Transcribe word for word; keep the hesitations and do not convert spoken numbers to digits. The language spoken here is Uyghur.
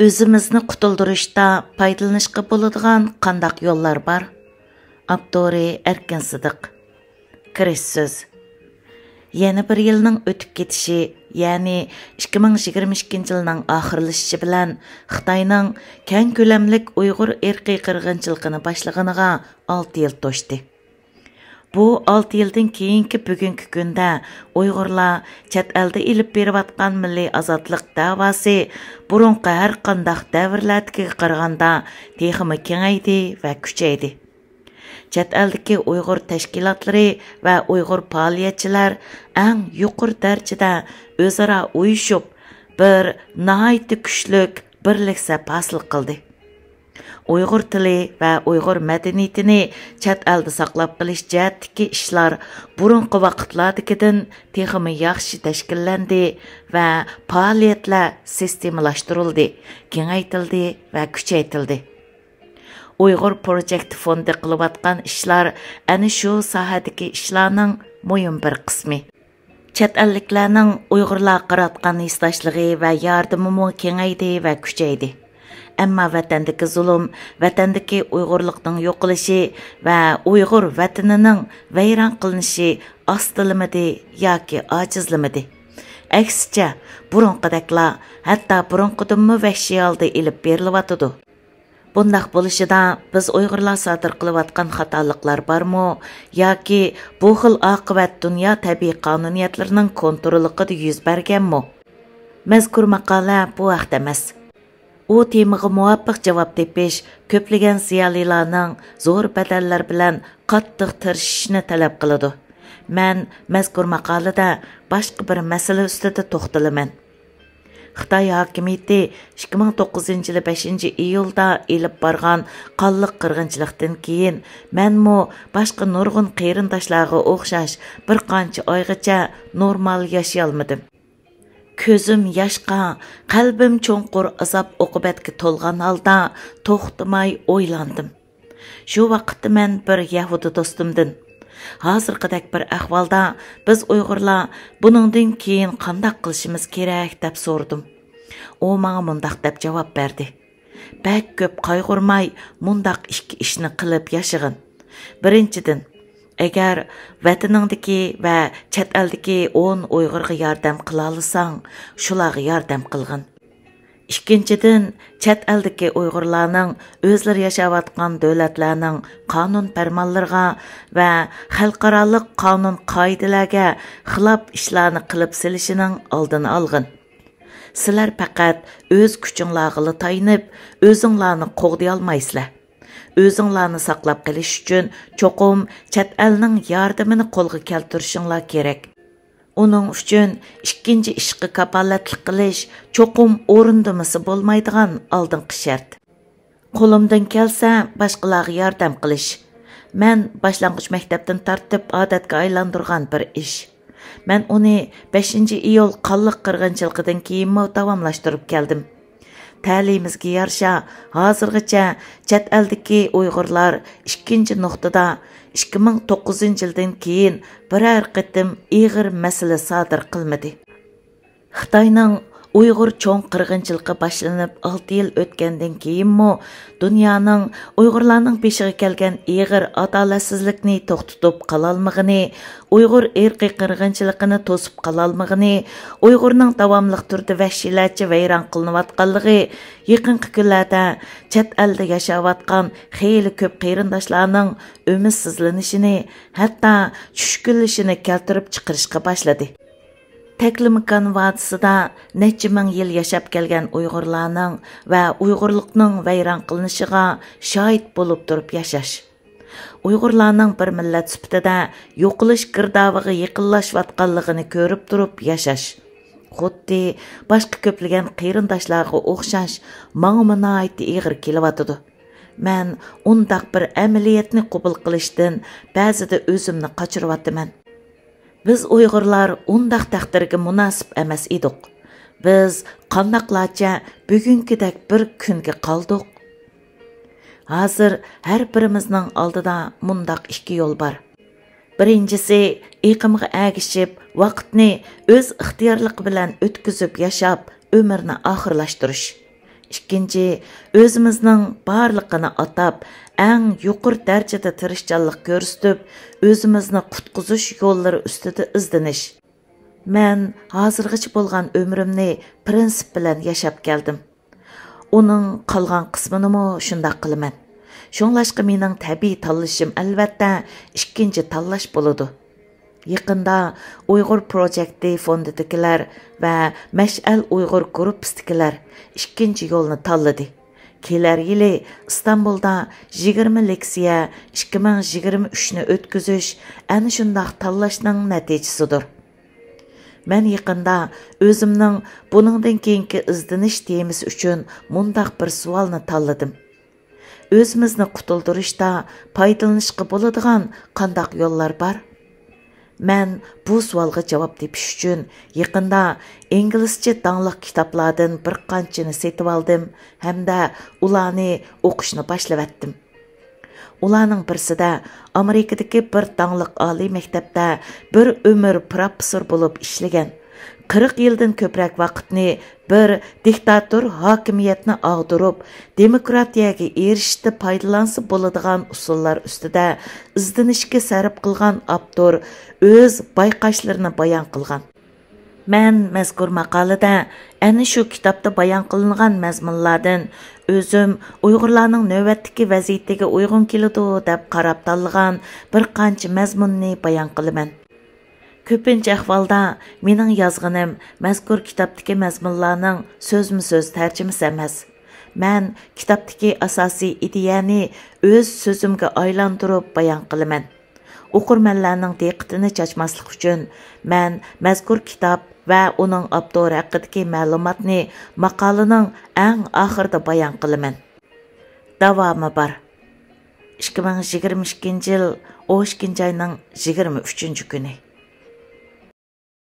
ئۆزىمىزنى قۇتۇلدۇرۇشتا پايدىلىنىشقا بولىدىغان قانداق يوللار بار؟ ئاپتورى: ئەركىن سىدىق. كىرىش سۆز. يەنە بىر يىلنىڭ ئۆتۈپ كېتىشى، يەنى ئىككى مىڭ يىگىرمە ئىككىنچى يىلنىڭ ئاخىرلىشىشى بىلەن خىتاينىڭ كەڭ كۆلەملىك ئۇيغۇر ئىرقىي قىرغىنچىلىقىنى باشلىغىنىغا ئالتە يىل توشتى. بۇ ئالتە يىلدىن كېيىنكى بۈگۈنكى كۈندە ئۇيغۇرلار چەت ئەلدە ئېلىپ بېرىۋاتقان مىللىي ئازادلىق دەۋاسى بۇرۇنقى ھەرقانداق دەۋرلەردىكىگە قارىغاندا تېخىمۇ كېڭەيدى ۋە كۈچەيدى. چەت ئەلدىكى ئۇيغۇر تەشكىلاتلىرى ۋە ئۇيغۇر پائالىيەتچىلەر ئەڭ يۇقىرى دەرىجىدە ئۆزئارا ئۇيۇشۇپ، بىر ناھايىتى كۈچلۈك بىرلىك سەپ ھاسىل قىلدى. ئۇيغۇر تىلى ۋە ئۇيغۇر مەدەنىيىتىنى چەت ئەلدە ساقلاپ قېلىش جەھەتتىكى ئىشلار بۇرۇنقى ۋاقىتلاردىكىدىن تېخىمۇ ياخشى تەشكىللەندى ۋە پائالىيەتلەر سىستېمىلاشتۇرۇلدى، كېڭەيتىلدى ۋە كۈچەيتىلدى. ئۇيغۇر پروجېكت فوندى قىلىۋاتقان ئىشلار ئەنە شۇ ساھەدىكى ئىشلارنىڭ مۇھىم بىر قىسمى. چەت ئەللىكلەرنىڭ ئۇيغۇرلارغا قاراتقان ھېسداشلىقى ۋە ياردىمىمۇ كېڭەيدى ۋە كۈچەيدى. ئەمما ۋەتەندىكى زۇلۇم، ۋەتەندىكى ئۇيغۇرلۇقنىڭ يوقىلىشى ۋە ئۇيغۇر ۋەتىنىنىڭ ۋەيران قىلىنىشى ئاستىلىمىدى ياكى ئاجىزلىمىدى. ئەكسىچە، بۇرۇنقىدەكلا، ھەتتا بۇرۇنقىدىنمۇ ۋەھشىي ھالدا ئېلىپ بېرىلىۋاتىدۇ. بۇنداق بولۇشىدا بىز ئۇيغۇرلار سادىر قىلىۋاتقان خاتالىقلار بارمۇ ياكى بۇ خىل ئاقىۋەت دۇنيا تەبىئىي قانۇنىيەتلىرىنىڭ كونتروللۇقىدا يۈز بەرگەنمۇ؟ مەزكۇر ماقالە بۇ ھەقتە ئەمەس. ئۇ تېمىغا مۇۋاپىق جاۋاب تېپىش كۆپلىگەن زىيالىيلارنىڭ زور بەدەللەر بىلەن قاتتىق تىرىشىشىنى تەلەپ قىلىدۇ. مەن مەزكۇر ماقالىدە باشقا بىر مەسىلە ئۈستىدە توختىلىمەن. خىتاي ھاكىمىيىتى ئىككى مىڭ توققۇزىنچى يىلى بەشىنچى ئىيۇلدا ئېلىپ بارغان قانلىق قىرغىنچىلىقتىن كېيىن، مەنمۇ باشقا نۇرغۇن قېرىنداشلارغا ئوخشاش بىر قانچە ئايغىچە نورمال ياشىيالمىدىم. كۆزۈم ياشقا، قەلبىم چوڭقۇر ئازاب-ئوقۇبەتكە تولغان ھالدا توختىماي ئويلاندىم. شۇ ۋاقىتتا مەن بىر يەھۇدىي دوستۇمدىن، «ھازىرقىدەك بىر ئەھۋالدا بىز ئۇيغۇرلار بۇنىڭدىن كېيىن قانداق قىلىشىمىز كېرەك؟» دەپ سورىدىم. ئۇ ماڭا مۇنداق دەپ جاۋاب بەردى: «بەك كۆپ قايغۇرماي، مۇنداق ئىككى ئىشنى قىلىپ ياشىغىن. بىرىنچىدىن، ئەگەر ۋەتىنىڭدىكى ۋە چەت ئەلدىكى ئون ئۇيغۇرغا ياردەم قىلالىساڭ، شۇلارغا ياردەم قىلغىن. ئىككىنچىدىن، چەت ئەلدىكى ئۇيغۇرلارنىڭ ئۆزلىرى ياشاۋاتقان دۆلەتلەرنىڭ قانۇن پەرمانلىرىغا ۋە خەلقئارالىق قانۇن قائىدىلەرگە خىلاپ ئىشلارنى قىلىپ سېلىشىنىڭ ئالدىنى ئالغىن. سىلەر پەقەت ئۆز كۈچۈڭلارغىلا تايىنىپ، ئۆزۈڭلارنى قوغدىيالمايسىلەر. ئۆزۈڭلارنى ساقلاپ قېلىش ئۈچۈن چوقۇم چەت ئەلنىڭ ياردىمىنى قولغا كەلتۈرۈشۈڭلار كېرەك. ئۇنىڭ ئۈچۈن ئىككىنچى ئىشقا كاپالەتلىك قىلىش چوقۇم ئورۇندىمىسا بولمايدىغان ئالدىنقى شەرت. قولۇمدىن كەلسە باشقىلارغا ياردەم قىلىش. مەن باشلانغۇچ مەكتەپتىن تارتىپ ئادەتكە ئايلاندۇرغان بىر ئىش. مەن ئۇنى بەشىنچى ئىيۇل قانلىق قىرغىنچىلىقىدىن كېيىنمۇ داۋاملاشتۇرۇپ كەلدىم. تەلىيىمىزگە يارىشا، ھازىرغىچە چەت ئەلدىكى ئۇيغۇرلار ئىككىنچى نۇقتىدا ئىككى مىڭ توققۇزىنچى يىلدىن كېيىن بىرەر قېتىم ئېغىر مەسىلە سادىر قىلمىدى. خىتاينىڭ ئۇيغۇر چوڭ قىرغىنچىلىقى باشلىنىپ ئالتە يىل ئۆتكەندىن كېيىنمۇ دۇنيانىڭ ئۇيغۇرلارنىڭ بېشىغا كەلگەن ئېغىر ئادالەتسىزلىكنى توختىتىپ قالالمىغىنى، ئۇيغۇر ئىرقىي قىرغىنچىلىقىنى توسۇپ قالالمىغىنى، ئۇيغۇرنىڭ داۋاملىق تۈردە ۋەھشىيلەرچە ۋەيران قىلىنىۋاتقانلىقى، يېقىنقى كۈنلەردە چەت ئەلدە ياشاۋاتقان خېلى كۆپ قېرىنداشلارنىڭ ئۈمىدسىزلىنىشىنى، ھەتتا چۈشكۈنلىشىنى كەلتۈرۈپ چىقىرىشقا باشلىدى. تەكلىماكان ۋادىسىدا نەچچە مىڭ يىل ياشاپ كەلگەن ئۇيغۇرلارنىڭ ۋە ئۇيغۇرلۇقنىڭ ۋەيران قىلىنىشىغا شاھىت بولۇپ تۇرۇپ ياشاش، ئۇيغۇرلارنىڭ بىر مىللەت سۈپىتىدە يوقىلىش گىردابىغا يېقىنلاشىۋاتقانلىقىنى كۆرۈپ تۇرۇپ ياشاش، خۇددى باشقا كۆپلىگەن قېرىنداشلارغا ئوخشاش ماڭىمۇ ناھايىتى ئېغىر كېلىۋاتىدۇ. مەن ئۇنداق بىر ئەمەلىيەتنى قوبۇل قىلىشتىن بەزىدە ئۆزۈمنى قاچۇرۇۋاتىمەن. بىز ئۇيغۇرلار ئۇنداق تەقدىرگە مۇناسىپ ئەمەس ئىدۇق. بىز قانداقلارچە بۈگۈنكىدەك بىر كۈنگە قالدۇق؟ ھازىر ھەر بىرىمىزنىڭ ئالدىدا مۇنداق ئىككى يول بار. بىرىنچىسى، ئېقىمغا ئەگىشىپ، ۋاقىتنى ئۆز ئىختىيارلىقى بىلەن ئۆتكۈزۈپ ياشاپ، ئۆمۈرنى ئاخىرلاشتۇرۇش. ئىككىنچى، ئۆزىمىزنىڭ بارلىقىنى ئاتاپ، ئەڭ يۇقىرى دەرىجىدە تىرىشچانلىق كۆرسىتىپ، ئۆزىمىزنى قۇتقۇزۇش يوللىرى ئۈستىدە ئىزدىنىش. مەن ھازىرغىچە بولغان ئۆمرۈمنى پىرىنسىپ بىلەن ياشاپ كەلدىم. ئۇنىڭ قالغان قىسمىنىمۇ شۇنداق قىلىمەن. شۇڭلاشقا مېنىڭ تەبىئىي تاللىشىم، ئەلۋەتتە، ئىككىنچى تاللاش بولىدۇ. يېقىندا ئۇيغۇر پروجېكتى فوندىدىكىلەر ۋە مەشئەل ئۇيغۇر گۇرۇپپىسىدىكىلەر ئىككىنچى يولنى تاللىدى. كېلەر يىلى ئىستانبۇلدا يىگىرمە لېكسىيە، ئىككى مىڭ يىگىرمە ئۈچنى ئۆتكۈزۈش ئەنە شۇنداق تاللاشنىڭ نەتىجىسىدۇر. مەن يېقىندا ئۆزۈمنىڭ بۇنىڭدىن كېيىنكى ئىزدىنىش تېمىسى ئۈچۈن مۇنداق بىر سوئالنى تاللىدىم: ئۆزىمىزنى قۇتۇلدۇرۇشتا پايدىلىنىشقا بولىدىغان قانداق يوللار بار؟ مەن بۇ سوئالغا جاۋاب تېپىش ئۈچۈن يېقىندا ئىنگلىزچە داڭلىق كىتابلاردىن بىر قانچىنى سېتىۋالدىم ھەمدە ئۇلارنى ئوقۇشنى باشلىۋەتتىم. ئۇلارنىڭ بىرسىدە ئامېرىكىدىكى بىر داڭلىق ئالىي مەكتەپتە بىر ئۆمۈر پروفېسسور بولۇپ ئىشلىگەن، قىرىق يىلدىن كۆپرەك ۋاقىتنى بىر دىكتاتور ھاكىمىيەتنى ئاغدۇرۇپ، دېموكراتىيەگە ئېرىشىشتە پايدىلانسا بولىدىغان ئۇسۇللار ئۈستىدە ئىزدىنىشكە سەرپ قىلغان ئاپتور ئۆز بايقاشلىرىنى بايان قىلغان. مەن مەزكۇر ماقالىدە ئەنە شۇ كىتابتا بايان قىلىنغان مەزمۇنلاردىن ئۆزۈم ئۇيغۇرلارنىڭ نۆۋەتتىكى ۋەزىيىتىگە ئۇيغۇن كېلىدۇ دەپ قاراپ تاللىغان بىر قانچە مەزمۇننى بايان قىلىمەن. كۆپىنچە ئەھۋالدا مېنىڭ يازغىنىم مەزكۇر كىتابتىكى مەزمۇنلارنىڭ سۆزمۇ سۆز تەرجىمىسى ئەمەس. مەن كىتابتىكى ئاساسىي ئىدىيەنى ئۆز سۆزۈمگە ئايلاندۇرۇپ بايان قىلىمەن. ئوقۇرمەنلەرنىڭ دىققىتىنى چاچماسلىق ئۈچۈن، مەن مەزكۇر كىتاب ۋە ئۇنىڭ ئاپتورى ھەققىدىكى مەلۇماتنى ماقالىنىڭ ئەڭ ئاخىرىدا بايان قىلىمەن. داۋامى بار. ئىككى مىڭ يىگىرمە ئىككىنچى يىل ئون ئىككىنچى ئاينىڭ يىگىرمە ئۈچىنچى كۈنى.